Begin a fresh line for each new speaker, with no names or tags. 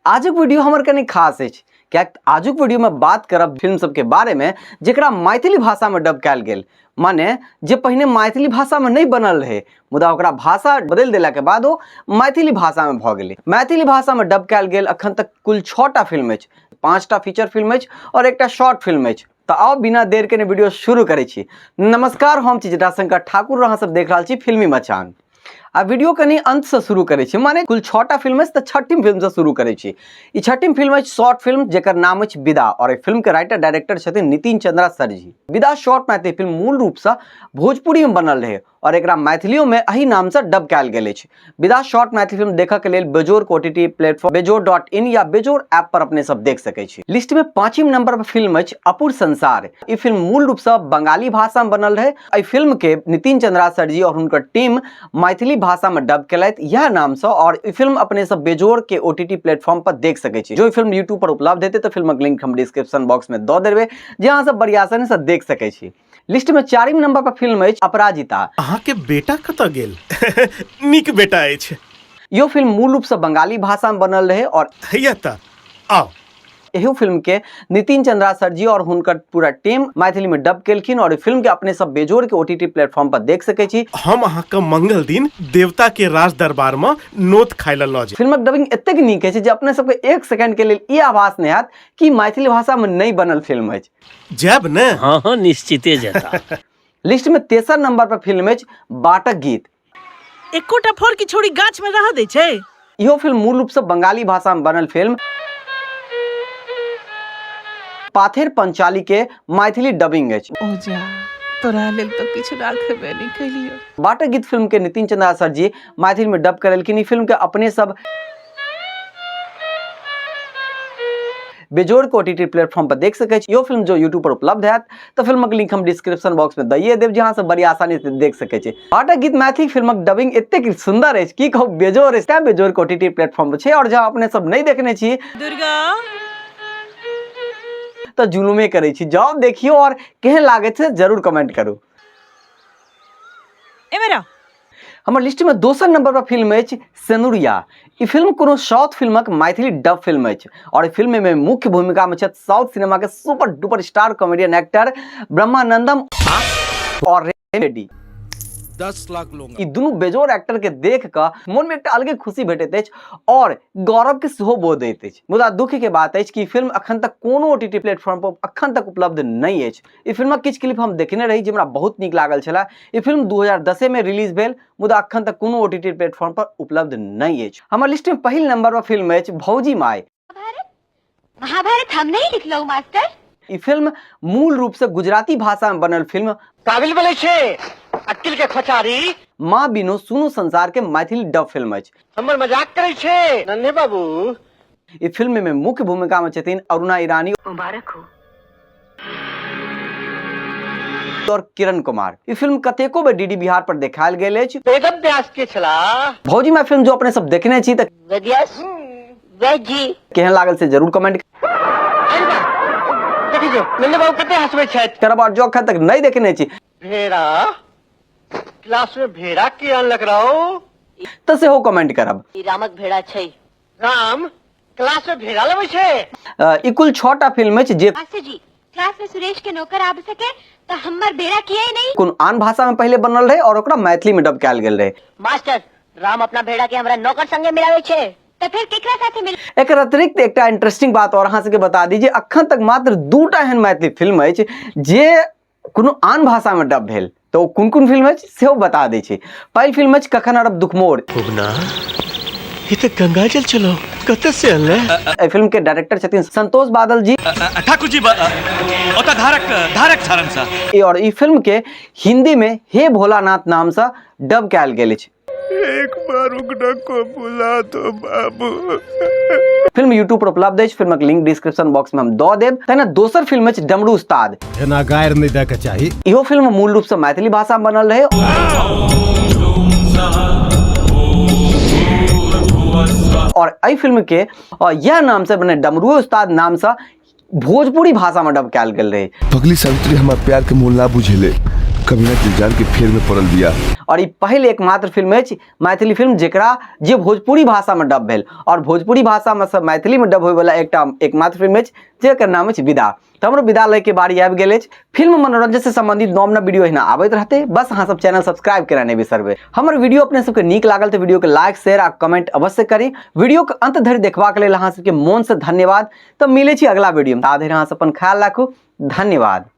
आजुक वीडियो हमर कनि खास अछि, कियाक आजुक वीडियो में बात करब फिल्म सबके बारे में जेकरा मैथिली भाषा में डब कयल गेल, माने जे पहिने मैथिली भाषा में नहीं बनल रहे मुदा ओकरा भाषा बदलि देला के बाद ओ मैथिली भाषा में भऽ गेलै। मैथिली भाषा में डब कयल गेल अखन तक कुल 6टा फिल्म अछि, 5टा फीचर फिल्म अछि और एकटा शॉर्ट फिल्म अछि। तऽ आउ बिना देर के वीडियो शुरू करै छी। नमस्कार, हम छी जटाशंकर ठाकुर, अहाँ सब देख रहल छी फिल्मी मचान। आ वीडियो कनि अंत से शुरू करै छी, माने कुल 6टा फिल्म अछि तऽ छठिम फिल्म से शुरू करै छी। ई छठिम फिल्म अछि शॉर्ट फिल्म जेकर नाम अछि विदा और एहि फिल्म के राइटर डायरेक्टर छथिन नितिन चंद्रा सर जी। विदा शॉर्ट मैथिली फिल्म मूल रूप से भोजपुरी में बनल रहे और एकरा मैथिलियों में एही नाम से डब कयल गेल अछि। विदा शॉर्ट मैथिली फिल्म देखऽ के लेल बेजोड़ के ओटीटी प्लेटफॉर्म bejod.in या बेजोड़ ऐप पर अपने सब देख सकै छी। लिस्ट में 5 नंबर पर फिल्म अछि अपुर संसार। ई फिल्म मूल रूप से बंगाली भाषा में बनल रहे। एहि फिल्म के नितिन चंद्रा सर जी और हुनकर टीम मैथिली भाषा में डब केलथि यह नाम से और ई फिल्म अपने सब बेजोड़ के ओटीटी प्लेटफॉर्म पर देख सकै छी। जो ई फिल्म यूट्यूब पर उपलब्ध हेतै तऽ फिल्मक लिंक हम डिस्क्रिप्शन बॉक्स में दऽ देबै, जे अहाँ सब बड़ी आसानी से देख सकै छी। लिस्ट में 4 नंबर पर फिल्म अछि अपराजिता।
अहाँ के बेटा कतऽ गेल? नीक बेटा अछि।
इहो फिल्म मूल रूप से बंगाली भाषा में बनल रहे और
हैया तऽ आउ।
एहो फिल्म के नितिन चंद्रा सर जी और हुनकर पूरा टीम मैथिली में डब केलखिन और फिल्म के अपने सब बेजोड़ के ओटीटी प्लेटफॉर्म पर देख सकै छी।
हम अहाँ के मंगल दिन देवता के राज दरबार में नोत खाय ल लऽ जायब।
फिल्मक डबिंग एतेक नीक अछि जे अपने सबके 1 सेकंड के लेल ई आभास नहि हैत कि मैथिली भाषा में नहि बनल फिल्म अछि।
जायब ने?
हाँ हाँ निश्चिते जेता।
लिस्ट में 3 नंबर पर फिल्म अछि बाटक गीत।
एकोटा फर की छोड़ी गाछ में रह दै छै।
इहो फिल्म मूल रूप से बंगाली भाषा में बनल फिल्म पाथेर पंचाली के मैथिली डबिंग अछि।
ओ जा, तोरा लेल तो किछु राखबे नहीं कलियो।
बाटक गीत फिल्म के नितिन चंद्रा सर जी मैथिली में डब करेलखिन। ई फिल्म के अपने सब बेजोड़ के ओटीटी प्लेटफॉर्म पर देख सकै छी। इहो फिल्म जो यूट्यूब पर उपलब्ध हैत तऽ फिल्मक लिंक हम डिस्क्रिप्शन बॉक्स में दैये देब, जहाँ से बड़ी आसानी से देख सकै छी। बाटक गीत मैथिली फिल्मक डबिंग एतेक सुंदर अछि की कहू, बेजोड़ अछि, तैं बेजोड़ के ओटीटी प्लेटफॉर्म पर छै। और जहाँ अपने सब नहीं देखने छी
दुर्गा
तऽ जुलुमे करै छी, जाउ देखियौ और केहन लागै छै जरूर कमेंट करू।
एमेरा
हमर लिस्ट में 2 नंबर पर फिल्म अछि सेनुरिया। ई फिल्म कोनो साउथ फिल्मक मैथिली डब फिल्म अछि और ई फिल्म में मुख्य भूमिका में छथि साउथ सिनेमा के super duper star comedian actor Brahmanandam और रेड्डी।
10 लाख लूंगा।
ई दुनू बेजोड़ एक्टर के देख कऽ मन में एकटा अलगे खुशी भेटैत अछि और गौरव के सेहो बोध होइत अछि। मुदा दुख के बात अछि कि ई फिल्म अखन तक कोनो ओटीटी प्लेटफॉर्म पर अखन तक उपलब्ध नहि अछि। ई फिल्मक किछु क्लिप हम देखने रही जे हमरा बहुत नीक लागल छलै। ई फिल्म 2010 में रिलीज भेल मुदा अखन तक कोनो ओटीटी प्लेटफॉर्म पर उपलब्ध नहि अछि। हमर लिस्ट में पहिल नंबर पर फिल्म अछि भौजी माय।
महाभारत हम नहीं लिखलहुँ मास्टर।
ई फिल्म मूल रूप से गुजराती भाषा में बनल फिल्म
काबिल बोले छे अक्किल के खोचारी
माँ बिनो सुनो संसार के मैथिली डब फिल्म अछि।
हमर मजाक करे छे नन्हे बाबू।
ई फिल्म में मुख्य भूमिका में छथिन अरुणा ईरानी
मुबारक हो
और किरण कुमार। ई फिल्म कतेको बेर डीडी बिहार पर देखायल गेल अछि।
वेदम व्यास के छला।
भौजी my film जो अपने सब देखने छी तऽ
वेद्यास वैद्य जी
केहन लागल से जरूर कमेंट
देखी जो नन्हे बाबू कते हंसबै छथि।
करब और जो अखन तक नहीं देखने छी
भेड़ा क्लास में भेड़ा के अनलक रहो
तऽ सेहो कमेंट करब।
ई रामक भेड़ा छै।
राम क्लास में भेड़ा लबै छै।
ई कुल 6टा फिल्म अछि जे
मास्टर जी क्लास में सुरेश के नौकर आबि सके तऽ हमर भेड़ा किए नहीं।
कोनो आन भाषा में पहिले बनल रहे और ओकरा मैथिली में डब कयल गेल रहे।
मास्टर राम अपना भेड़ा के हमरा नौकर संगे मिलावे छै तऽ फिर केकरा साथे मिल।
एकर अतिरिक्त एकटा इंटरेस्टिंग बात और अहाँ सबके बता दी जे अखन तक मात्र 2टा एहन मैथिली फिल्म अछि जे कोनो आन भाषा में डब भेल, तऽ ओ कोन कोन फिल्म अछि सेहो बता दै छी। पहिल फिल्म अछि कखन अरब दुखमोर।
उगना, ई तऽ गंगा जल छलो, कतऽ से अनले?
एहि फिल्म के डायरेक्टर छथिन संतोष बादल जी।
ठाकुर जी, ओतऽ धारक छारन सँ।
और ई फिल्म के हिंदी में हे भोलानाथ नाम सँ डब कयल गेल अछि।
एक बार उगना को बुला दो बाबू।
फिल्म यूट्यूब पर उपलब्ध अछि, फिल्मक लिंक डिस्क्रिप्शन बॉक्स में हम दऽ देब। तहिना दोसर फिल्म अछि डमरू उस्ताद।
एना गारि नहि दऽ के चाही।
इहो फिल्म मूल रूप से मैथिली भाषा में बनल रहे। और एहि फिल्म के यह नाम से बने डमरू उस्ताद नाम से भोजपुरी भाषा में डब कयल गेल रहे।
पगली सावित्री हमार प्यार के मोल ना बुझेले,
कभी ना दिलजान के फेर में पड़ल बिया।
और ई पहिल एकमात्र फिल्म अछि मैथिली फिल्म जेकरा जे भोजपुरी भाषामे डब भेल, और भोजपुरी भाषामे से मैथिलीमे डब होइवला एकटा एकमात्र फिल्म अछि जेकर नाम अछि विदा। तऽ हमरो विदा लैके बारी आबि गेल अछि। फिल्म मनोरंजन से संबंधित नव नव वीडियो एहिना आबैत रहतै, बस अहाँ सब चैनल सब्सक्राइब केना नहि बिसरबै। हमर वीडियो अपने सबके नीक लागल तऽ वीडियो के लाइक, शेयर आ कमेंट अवश्य करी। वीडियो के अंत धरि देखबाक लेल अहाँ सबके मोन से धन्यवाद। तऽ मिलै छी अगला वीडियो में, ता धरि अहाँ सब अपन ख्याल राखू। धन्यवाद।